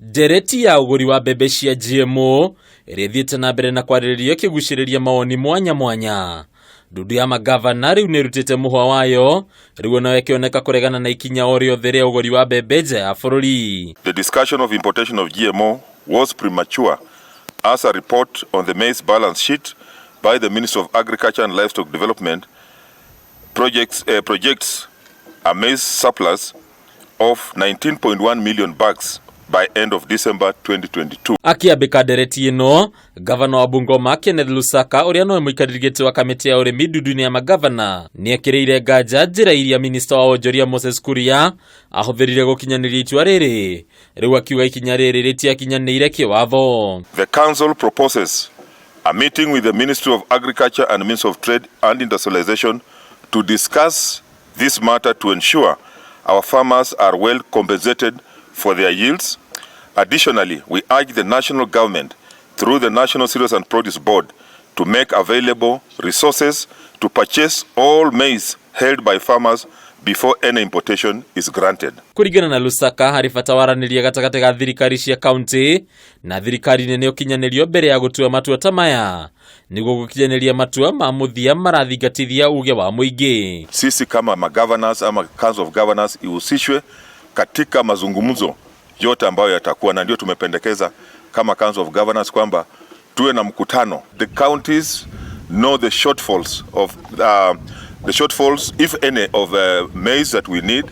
Ndereti ya ũgũri wa mbembe cia GMO ĩrĩa ĩthiĩte na mbere na kwarĩrĩrio ĩkĩgucĩrĩria mawoni mwanya mwanya. Ndundu ya magavana rĩu nĩ ĩrutĩte mũhwa wayo, rĩu onayo ĩkĩoneka kũregana na ikinya o rĩothe rĩa ũgũri wa mbembe nja ya bũrũri. The discussion of importation of GMO was premature as a report on the maize balance sheet by the Ministry of Agriculture and Livestock Development projects a maize surplus of 19.1 million bags by end of December 2022. Akĩambĩka ndereti ĩno, gavana wa Bungoma Kenneth Lusaka, ũrĩa nowe mũikarĩri gĩtĩ wa kamĩtĩ ya ũrĩmi ndundu-inĩ ya magavana, nĩ ekĩrĩire nganja njĩra iria minista wa wonjoria Moses Kuria ahũthĩrire gũkinyanĩria itua rĩrĩ, rĩu akiuga ikinya rĩrĩ rĩtiakinyanĩire kĩwatho. The council proposes a meeting with the Ministry of Agriculture and Ministry of Trade and Industrialization to discuss this matter to ensure our farmers are well compensated for their yields. Additionally, we urge the national government through the National Cereals and Produce Board to make available resources to purchase all maize held by farmers before any importation is granted. Kũringana na Lusaka, harĩ bata waranĩria gatagatĩ ga thirikari cia kaunti na thirikari nene ũkinyanĩrio mbere ya gũtua matua ta maya, nĩguo gũkinyanĩria matua ma mũthia marathingatithia uge wa mũingĩ. Sisi kama magovernors ama Council of Governors ihusishwe katika mazungumzo yote ambayo yatakuwa, na ndio tumependekeza kama Council of Governors kwamba tuwe na mkutano. The counties know the shortfalls, if any, of maize that we need.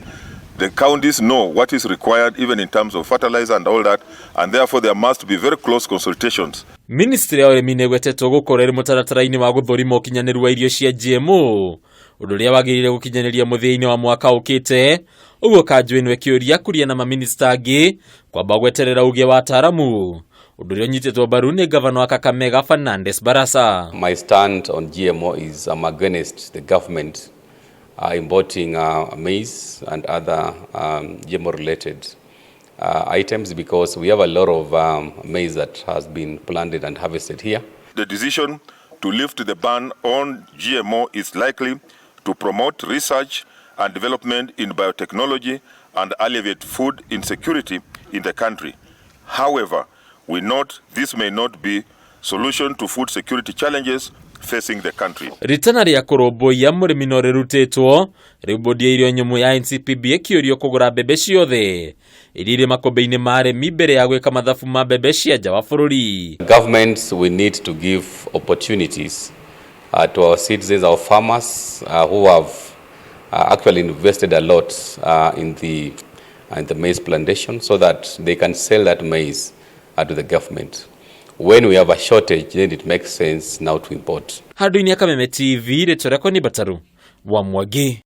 The counties know what is required, even in terms of fertilizer and all that, and therefore there must be very close consultations. Ministry ya ũrĩmi nĩ ĩgwetetwo gũkorwo ĩrĩ mũtaratara-inĩ wa gũthũrima ũkinyanĩru wa irio cia GMO, ũndũ ũrĩa wagĩrĩire gũkinyanĩria mũthia-inĩ wa mwaka ũkĩte. Ũguo kanjũ ĩno ĩkĩũria Kuria na maminista angĩ kwamba gweterera uge wa ataaramu, ũndũ ũrĩa ũnyitĩtwo mbaru nĩ gavana wa Kakamega Fernandes Barasa. My stand on GMO is I'm against the government importing maize and other GMO related items because we have a lot of maize that has been planted and harvested here. The decision to lift the ban on GMO is likely to promote research and development in biotechnology and alleviate food insecurity in the country. However, we note this may not be solution to food security challenges facing the country. Ritana rĩa kũrũmbũiya mũrĩmi no rĩrutĩtwo, rĩu bodi ya irio nyũmũ ya NCPB ĩkĩũrio kũgũra mbembe ciothe iria irĩ makũmbĩ-inĩ ma arĩmi mbere ya gwĩka mathabu ma mbembe cia nja wa bũrũri. Governments, we need to give opportunities to our citizens, our farmers who have actually invested a lot in the maize plantation so that they can sell that maize to the government. When we have a shortage, then it makes sense now to import. Handũ-inĩ ya Kameme TV, rĩtwa rĩakwa nĩ Mbataru wa Mwangi.